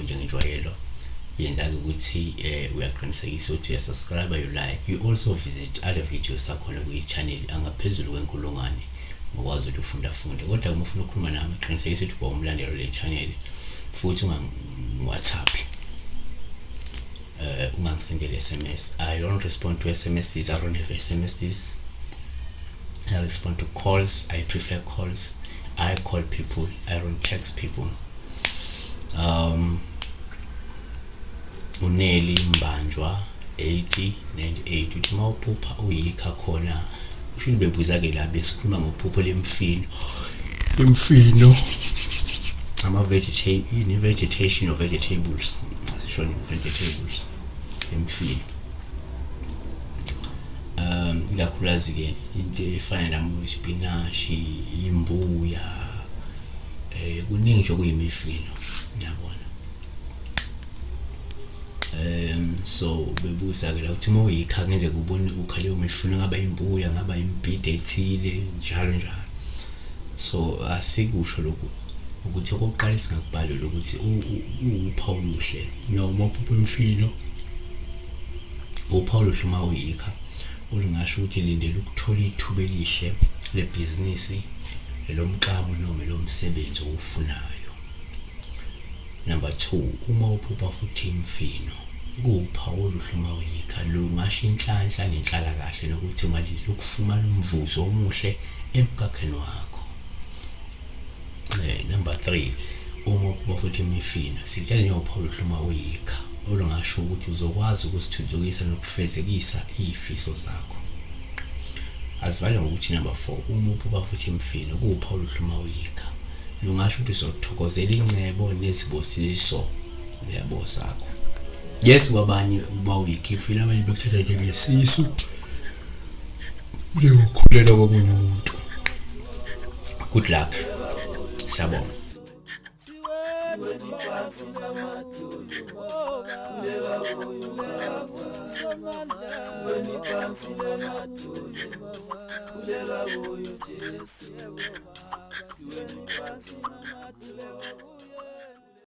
Njengenjwayelo, yenza-ke ukuthi uyaqinisekisa ukuthi uyasubscribe, you like, you also visit other videos akhona kwi-channel angaphezulu kwenkulungwane, ngokwazi ukuthi ufundafunde. Kodwa uma ufuna ukukhuluma nami, qinisekisa ukuthi uba umlandeli wale channel futhi ungangi-WhatsApp, ungangisendeli SMS. I don't respond to SMSs. I don't have SMSs. I respond to calls. I prefer calls. I call people, I don't text people. Uneli Mbanjwa 8098 uthi uma uphupha uyikha khona, usho bebuza-ke la, besikhuluma ngophupho lemfino, imfino, ama-vegetation, vegetation or vegetables, asisho vegetables, imfino, ikakhulukazi-ke into efana namo isipinashi, imbuya, kuningi nje okuyimifino, yabona. So bebuza-ke la ukuthi uma uyikha kungenzeka ubone ukha leyo mifuno, ngaba imbuya, ngaba imibhida ethile, njalo njalo. So asikusho lokhu ukuthi okokuqala singakubhalula ukuthi uwuphawu oluhle noma uphupha imfino, uphawu oluhle uma uyikha, olungasho ukuthi lindela ukuthola ithuba elihle lebhizinisi, lomklamo noma lomsebenzi owufunayo. Number 2, uma uphupha futhi imfino, kuwuphawu oluhle uma uyikha, lungasho inhlanhla nenhlalakahle nokuthi ungalindela ukufumana umvuzo omuhle emkhakheni wakho. Number 3, uma uphupha futhi imifino, sikutshela njengophawu oluhle uma uyikha, olungasho ukuthi uzokwazi ukusithuthukisa nokufezekisa iy'fiso zakho. Asivale ngokuthi number 4, uma uphupha futhi imifino, kuwuphawu oluhle uma uyikha, lungasho ukuthi uzothokozela incebo nezibusiso yabo zakho. Yes, kwabanye uba uyikhifile, abanye bekuthatha njengesisu njengokukhulelwa komunye umuntu. Good luck, siyabonga. Siweni phansi namadolo.